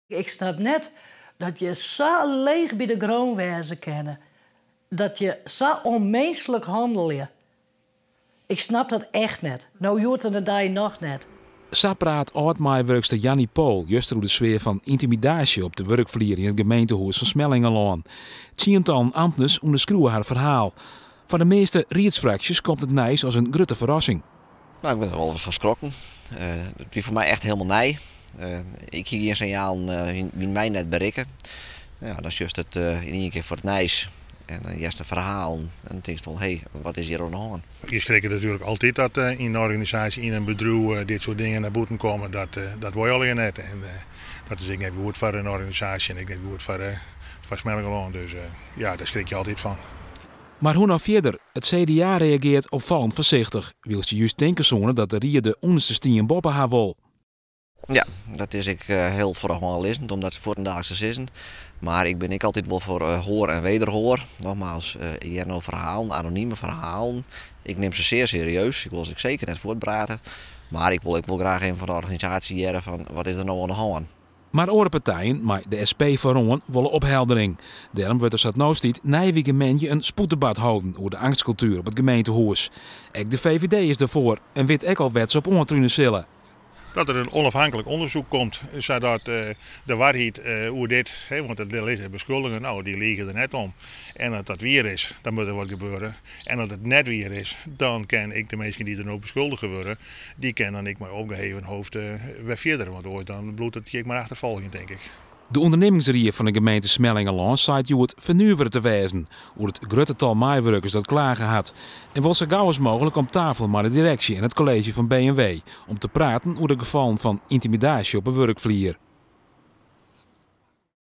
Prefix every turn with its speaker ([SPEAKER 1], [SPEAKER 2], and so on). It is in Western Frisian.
[SPEAKER 1] Ik snap net dat je sa leech by de grûn wêze kinne. Dat je sa ûnminsklik hannelje. Ik snap dat echt net. No hjoed oan de dei noch net.
[SPEAKER 2] Sa praat âld-meiwurkster Janny Pool juster oer de sfear fan yntimidaasje op de wurkflier yn it gemeentehûs fan Smellingerlân. Tsientallen amtners ûnderskriuwe har ferhaal. Foar de measte riedsfraksjes komt it nijs as in grutte ferrassing.
[SPEAKER 3] No, ik bin der wol wat fan skrokken. It wie foar my echt hielendal nij. Ik hie gjin sinjalen dy't my net berikke. Ja, dan sjochst it yn ien kear foar it nijs en dan hearst de ferhalen en dan tinkst wol, hé, wat is hjir oan de hân?
[SPEAKER 4] Je schrikke natuerlik altyd dat yn in organisaasje, yn in bedriuw dit soart dingen nei bûten komme. Dat, dat wol je allegear net. En dat is ek net goed foar in organisaasje en ek net goed foar, foar Smellingerlân. Dus ja, dêr skrik je altyd fan.
[SPEAKER 2] Mar hoe no fierder? It CDA reagearret opfallend foarsichtich, wylst je just tinke soene dat de rie de ûnderste stien boppe ha wol.
[SPEAKER 3] Ja, dat is ek hiel foar de hân lizzend om dat fuortendaliks te sizzen. Mar ik bin ek altyd wol foar hoar en wederhoar. Nogmaals, ik hear no ferhalen, anonime ferhalen. Ik nim se sear serieus. Ik wol se ek seker net fuortprate. Mar ik wol ek wol graach even fan de organisaasje hearre fan wat is der no oan de hân.
[SPEAKER 2] Mar oare partijen, mei de SP foaroan, wolle opheldering. Dêrom wurdt der sa't no stiet nije wike moandei in spoeddebat holden oer de eangstkultuer op it gemeentehûs. Ek de VVD is derfoar en wit ek al wêr't se op oantrune sille.
[SPEAKER 4] Dat der in onafhankelijk onderzoek komt, sadat de waarheid oer dit, want der lizze beskuldigingen, no dy lige der net om. En as dat wier is, dan moat der wat gebeure. En as it net wier is, dan kin ek de minsken dy't der no beskuldige wurde, dy kin dan ek mei opgeheven hoofd wer fierder. Want oars dan bliuwt it ek mar achterfolgjen, tink ik.
[SPEAKER 2] De ûndernimmingsrie fan de gemeente Smellingerlân seit hjoed fernuvere te wêzen oer it grutte tal meiwurkers dat klage hat en wol sa gau as mooglik om tafel mei de direksje en it kolleezje fan B&W om te praten oer de gefallen fan yntimidaasje op 'e wurkflier.